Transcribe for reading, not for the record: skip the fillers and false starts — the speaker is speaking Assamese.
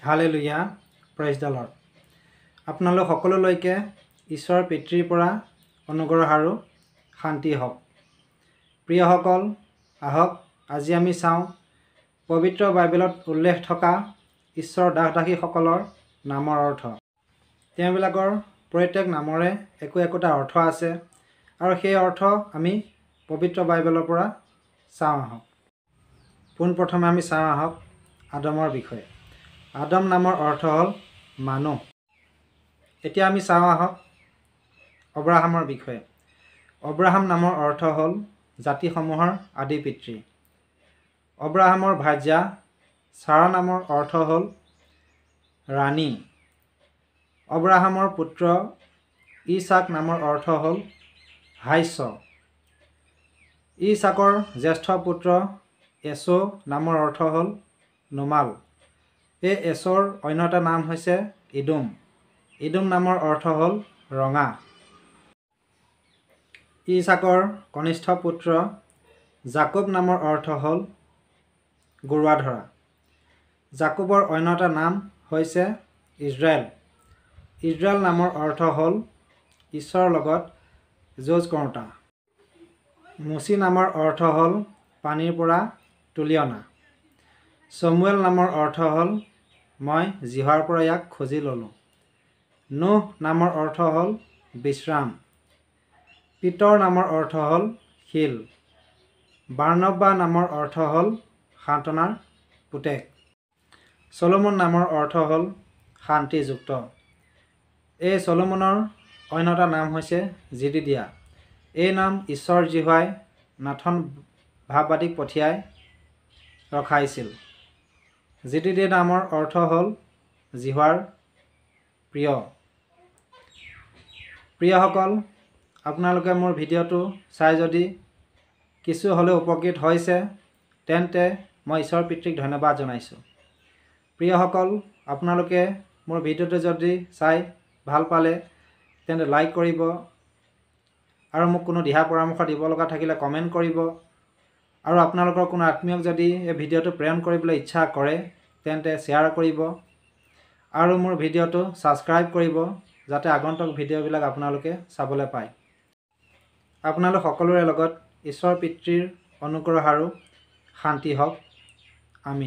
Hallelujah, praise the lord. আপোনালোক সকলোলৈকে ঈশ্বৰ পিতৃৰ পৰা অনুগ্ৰহ আৰু শান্তি হওক। প্ৰিয়সকল, আহক আজি আমি চাওঁ পবিত্ৰ বাইবেলত উল্লেখ থকা ঈশ্বৰৰ দাস দাসীসকলৰ নামৰ অৰ্থ। তেওঁবিলাকৰ প্ৰত্যেক নামৰে একো একোটা অৰ্থ আছে আৰু সেই অৰ্থ আমি পবিত্ৰ বাইবেলৰ পৰা চাওঁ আহক। পোনপ্ৰথমে আমি চাওঁ আহক আদমৰ বিষয়ে। আদম নামৰ অৰ্থ হ'ল মানুহ। এতিয়া আমি চাওঁ আহক অব্ৰাহামৰ বিষয়ে। অব্ৰাহাম নামৰ অৰ্থ হ'ল জাতিসমূহৰ আদি পিতৃ। অব্ৰাহামৰ ভাৰ্যা চাৰা নামৰ অৰ্থ হ'ল ৰাণী। অব্ৰাহামৰ পুত্ৰ ইছাক নামৰ অৰ্থ হ'ল হাস্য। ইছাকৰ জ্যেষ্ঠ পুত্ৰ এচৌ নামৰ অৰ্থ হ'ল নোমাল। এই এচৌৰ অন্য এটা নাম হৈছে ইদোম। ইদোম নামৰ অৰ্থ হ'ল ৰঙা। ইছাকৰ কনিষ্ঠ পুত্ৰ জাকোব নামৰ অৰ্থ হ'ল গৰুৱা ধৰা। জাকোবৰ অন্য এটা নাম হৈছে ইজৰাইল। ইজৰাইল নামৰ অৰ্থ হ'ল ঈশ্বৰৰ লগত যুঁজ কৰোঁতা। মোচি নামৰ অৰ্থ হ'ল পানীৰ পৰা তুলি অনা। চমুৱেল নামৰ অৰ্থ হ'ল মই যিহোৱাৰ পৰা ইয়াক খুজি ল'লোঁ। নোহ নামৰ অৰ্থ হ'ল বিশ্ৰাম। পিতৰ নামৰ অৰ্থ হ'ল শিল। বাৰ্ণব্বা নামৰ অৰ্থ হ'ল সান্তনাৰ পুতেক। চলোমন নামৰ অৰ্থ হ'ল শান্তিযুক্ত। এই চলোমনৰ অন্য এটা নাম হৈছে জিদিদিয়া। এই নাম ঈশ্বৰ যিহোৱাই নাথন ভাববাদীক পঠিয়াই ৰখাইছিল। জিদিদিয়া নামৰ অৰ্থ হ'ল যিহোৱাৰ প্ৰিয়। প্ৰিয়সকল, আপোনালোকে মোৰ ভিডিঅ'টো চাই যদি কিছু হ'লেও উপকৃত হৈছে, তেন্তে মই ঈশ্বৰ পিতৃক ধন্যবাদ জনাইছোঁ। প্ৰিয়সকল, আপোনালোকে মোৰ ভিডিঅ'টো যদি চাই ভাল পালে তেন্তে লাইক কৰিব আৰু মোক কোনো দিহা পৰামৰ্শ দিব লগা থাকিলে কমেণ্ট কৰিব আৰু আপোনালোকৰ কোনো আত্মীয়ক যদি এই ভিডিঅ'টো প্ৰেৰণ কৰিবলৈ ইচ্ছা কৰে তেন্তে শ্বেয়াৰ কৰিব আৰু মোৰ ভিডিঅ'টো ছাবস্ক্ৰাইব কৰিব, যাতে আগন্তুক ভিডিঅ'বিলাক আপোনালোকে চাবলৈ পায়। আপোনালোক সকলোৰে লগত ঈশ্বৰ পিতৃৰ অনুগ্ৰহ আৰু শান্তি হওক। আমিন।